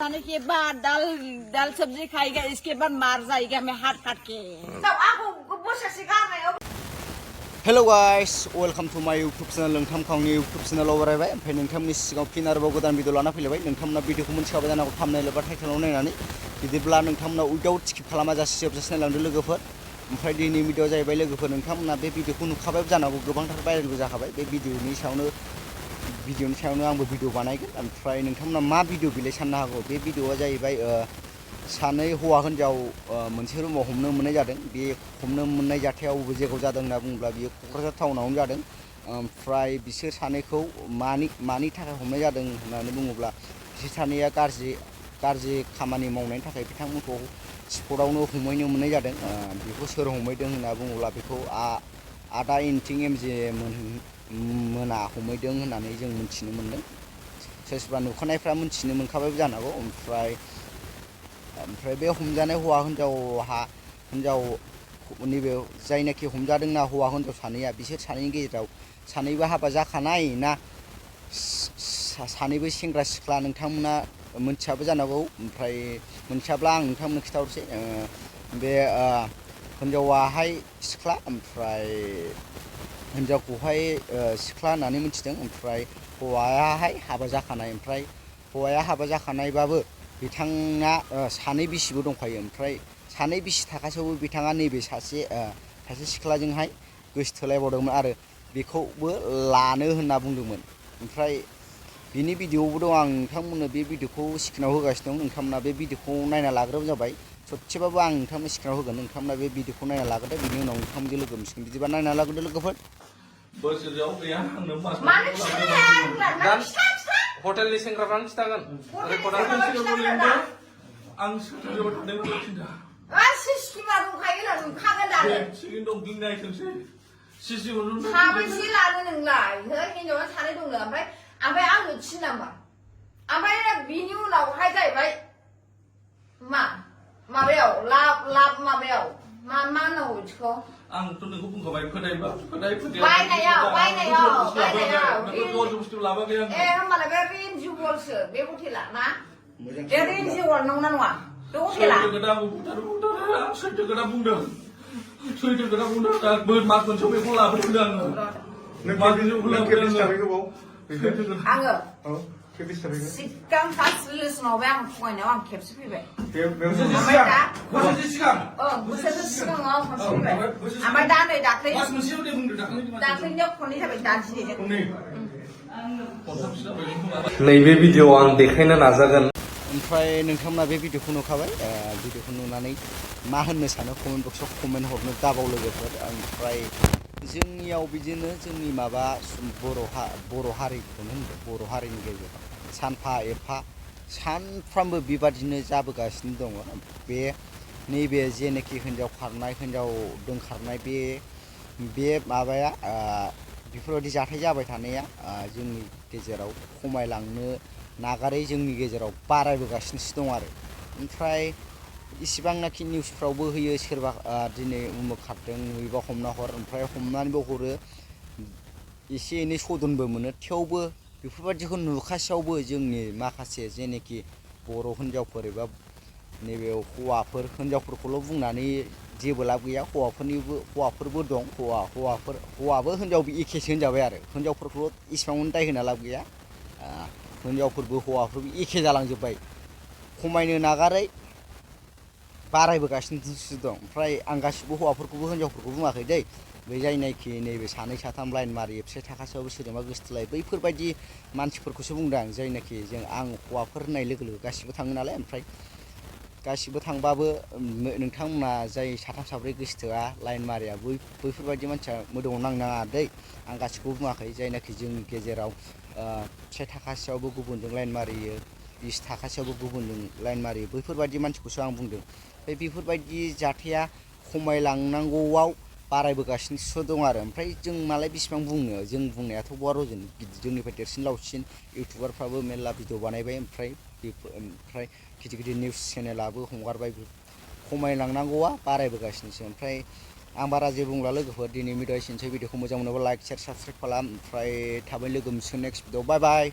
खाने के बाद दाल दाल सब्जी खाएगा इसके बाद मार जाएगा मैं हाथ काट के सब आपको बोसा सिखा मैं Hello guys, welcome to my YouTube channel. नोंथां खावनि YouTube channel आव रायबाय ओमफ्राय नोंथांनि सिगाङाव फिन आरोबाव गोदान भिडिअ लाना फैलायबाय नोंथांमोना भिडिअखौ मोनथिखाबाय जानांगौ थाम्बनेल एबा टाइटेलाव नायनानै बिदिब्ला नोंथांमोना उइदाउट स्किप खालामाजासे जोबजासे नायलांदो लोगोफोर ओमफ्राय दिनैनि भिडिअ जाहैबाय लोगोफोर नोंथांमोना बे भिडिअखौ नुखाबाय जानांगौ गोबांथार भाइरेलबो जाखाबाय बे भिडिअनि सायावनो आंबो भिडिअ बानायगोन ओमफ्राय नोंथांमोना मा भिडिअ बिलाय साननो हागौ बे भिडिअआ जाहैबाय सानै हौवा हिनजाव मोनसे रुमाव हमनो मोननाय जादों बे हमनो मोननाय जाथायाव बबे जायगायाव जादों होनना बुङोब्ला बियो क'क्राझार टाउनावनो जादों ओमफ्राय बिसोर सानैखौ मानि थाखाय हमनाय जादों होननानै बुङोब्ला बिसोर सानैया गाज्रि खामानि मावनायनि थाखाय बिथांमोनखौ स्पटआवनो हमहैनो मोननाय जादों बेखौ सोर हमहैदों होनना बुङोब्ला बेखौ आदा इन्थिं एमजे मोना हमहैदों होननानै जों मिथिनो मोनदों सोरबा नुखानायफ्रा मिथिनो मोनखाबायबो जानांगौ ओमफ्राय बे हमजानाय हौवा हिनजाव नैबे जायनाखि हमजादोंना हौवा हिनजाव सानैया बिसोर सानैनि गेजेराव सानैबो हाबा जाखानाय ना सानैबो सेंग्रा सिख्ला नोंथांमोना मोनथियाबो जानांगौ ओमफ्राय मोनथियाब्ला आं नोंथांमोननो खिथाहरसै बे हिनजावाहाय सिख्ला ओमफ्राय हिनजावखौहाय सिख्ला होननानै मिथिदों ओमफ्राय हौवायाहाय हाबा जाखानाय ओमफ्राय हौवाया हाबा जाखानायबाबो बिथाङा सानै बिसिबो दंखायो ओमफ्राय सानै बिसि थाखासेयावबो बिथाङा नैबे सासे सिख्लाजोंहाय गोसथोलायबावदोंमोन आरो बेखौबो लानो होनना बुंदोंमोन ओमफ्राय बिनि भिडिअबो दं आं नोंथांमोननो बे भिडिअखौ स्क्रिनाव होगासिनो दं नोंथांमोना बे भिडिअखौ नायना लाग्रोबानो जाबाय ससेबाबो आं नोंथांमोननो स्क्रिनाव होगोन नोंथांमोना बे भिडिअखौ नायना लाग्रोदो बिनि उनाव नोंथांमोनजों लोगो मोनसिगोन बिदिबा नायना लाग्रोदो लोगोफोर हटेलनि सेंग्राफ्रानो खिथागोन आं सोरजों थांदोंमोन खिन्था सिस्टेमा दंखायो ना नुखागोन दानो सिगिन दं गिनायथोंसै सिस्टेमा साबैसे लानो नोंलाय हिनजावा सानै दंनो ओमफ्राय आंनो थिन नाम्बार ओमफ्राय बिनि उनावहाय जाहैबाय माबायाव लाब माबायाव मा होननांगौ बिदिखौ आंथ' नोंखौ बुंखाबाय फोथायबा बायनायाव बुस्थु लाबोखै आं होमबालाय बे रेन्जिवलसो बे हटेला ना बे रेन्जिवल नंगौना नङा बे हटेला सैथो खोथा बुंदों मास मोनसेयाव बेखौ लाबोदों आङो सिगां फार्स्ट रिलेसनाव आं फरायनायाव आं खेबसे फैबाय बोसोरसो सिगाङाव खनसे फैबाय ओमफ्राय दा नै दाख्लैनियाव खननै जाबाय दा दिनै नैबे भिडिअ'आव आं देखायनो नाजागोन ओमफ्राय नोंथांमोना बे भिडिअखौ नुखाबाय भिडिअखौ नुनानै मा होननो सानो कमेन्ट बक्सआव कमेन्ट हरनो दाबाव लोगोफोर ओमफ्राय जोंनियाव बिदिनो जोंनि माबा बर' हारिखौनो होनदों बर' हारिनि गेजेराव सानफा एफा सानफ्रामबो बेबादिनो जाबोगासिनो दङ नैबे जेनाखि हिनजाव खारनाय हिनजाव दोनखारनाय बे माबाया बेफोरबायदि जाथाय जाबाय थानाया जोंनि गेजेराव खमायलांनो नागारै जोंनि गेजेराव बारायबोगासिनोसो दं आरो ओमफ्राय इसिबांनाखि निउसफ्रावबो होयो सोरबा दिनै उमुक खारदों नुयोबा हमना हर ओमफ्राय हमनानैबो हरो एसे एनै सदनबो मोनो थेवबो बेफोरबायदिखौ नुखासेयावबो जोंनि माखासे जेनाखि बर' हिनजावफोर एबा नैबे हिनजावफोरखौल' बुंनानै जेबो लाब गैया हौवाफोरबो दं हौवाबो हिनजावबो एखेसो होनजाबाय आरो हिनजावफोरखौल' इसिबांनो दाय होना लाब गैया हिनजावफोरबो हौवाफोरबो एखे जालांजोब्बाय खमायनो नागारै बारायबोगासिनोसो दं ओमफ्राय आं गासिबो हौवाफोरखौबो हिनजावफोरखौ बुङाखै दै बै जायनाखि नैबे सानै साथाम लाइन मारि एबसे थाखासेयावबो सोरजोंबा गोसथोलाय बैफोरबायदि मानसिफोरखौसो बुंदों आं जायनाखि आं हौवाफोर होननाय लोगो लोगो गासिबो थाङो नालाय ओमफ्राय गासिबो थांबाबो नोंथांमोना जाय साथाम साब्रै गोसथोआ लाइन मारिया बैफोरबायदि मानसिया मोदोमाव नांनाङा दै आं गासिखौबो बुङाखै जायनाखि जोंनि गेजेराव 5 थाखासेयावबो गुबुनजों लाइन मारियो 20 थाखासेयावबो गुबुनजों लाइन मारियो बैफोरबायदि मानसिखौसो आं बुंदों बेफोरबायदि जाथाया खमायलांनांगौआव बारायबोगासिनोसो दं आरो ओमफ्राय जों मालाय बेसेबां बुंनो जों बुंनायाथ' बहा रजन जोंनिफ्राय देरसिन लावसिन इउटुबारफ्राबो मेरला भिडिअ बानायबाय ओमफ्राय गिदिर निउस चेनेलाबो हगारबाय खमायलांनांगौआ बारायबोगासिनोसो ओमफ्राय आं बारा जेबो बुंला लोगोफोर दिनै भिडिअ एसेनोसै भिडिअखौ मोजां मोनोबा लाइक शेयार साबसक्राइब खालाम ओमफ्राय थाबैनो लोगो मोनसिगोन नेक्स्ट भिडिअ बाय बाय